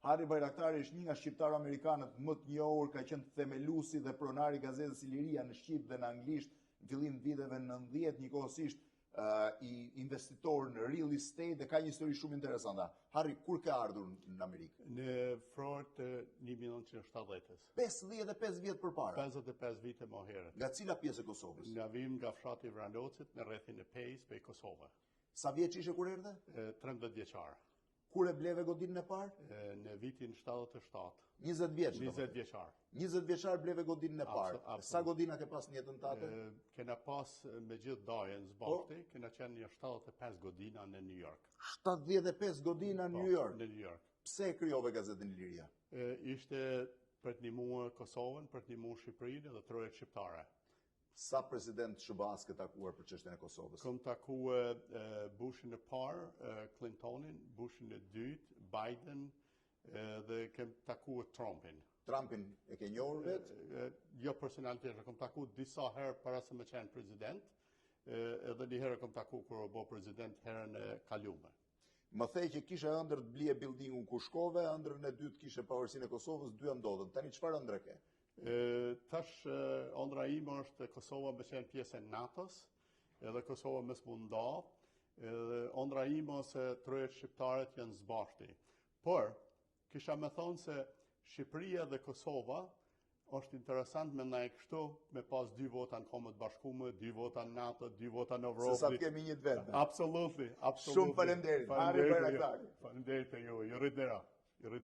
Harry Bajraktari është një nga shqiptaro-amerikanët më të njohur, ka qenë themeluesi dhe pronari i gazetës Iliria në shqip dhe në anglisht në fillim të viteve 90, njëkohësisht uh, i investitor në real estate dhe ka një histori shumë interesante. Harry, kur ke ardhur në Amerikë? Në frorë të 1970-ës. 55 vjet përpara. 55 vite më herët. Nga cila pjesë e Kosovës? Na vim nga fshati Vranocit në rrethin e Pejës, Pejë Kosovë. Sa vjeç ishe kur erdhe? 13 vjeçar. Kur e bleve godinën e parë? Në vitin 77. 20 vjeç. 20 vjeçar. 20 vjeçar bleve godinën e parë. Sa godina ke pas në jetën tate? Kena pas me gjithë dajën zbashti, po? kena qenë një 75 godina në New York. 75 godina në po, New York? Në New York. Pse e krijove gazetën Iliria? Ishte për të nimuar Kosovën, për të nimuar Shqipërinë dhe trojet shqiptare. Sa president SHBA-s ke takuar për çështjen e Kosovës? Kom taku Bushin e parë, Clintonin, Bushin e dytë, Biden dhe kem taku Trumpin. Trumpin e ke njohur vetë? Jo personalisht, e kom taku disa herë para se me qenë president, edhe një herë kom taku kur u bë president herën e kalume. Më the që kishe ëndërr të blije buildingun ku shkove, ëndrrën e dytë kishe pavarësinë e Kosovës, dyja ndodhën. Tani çfarë ëndrre ke? Tash ëndrra ime është Kosova me qenë pjesë e NATO-s, edhe Kosova mos m'u nda, edhe ëndrra ime është se trojet shqiptare t'jenë zbashti. Por, kisha me thonë se Shqipëria dhe Kosova është interesant me ndaj kështu, me pas dy vota në Kombet e Bashkume, dy vota në NATO, dy vota në Evropë. Se sa të kemi një të vetme. Absolutely, absolutely. Shumë faleminderit. Faleminderit. Faleminderit të ju. Ju rritë.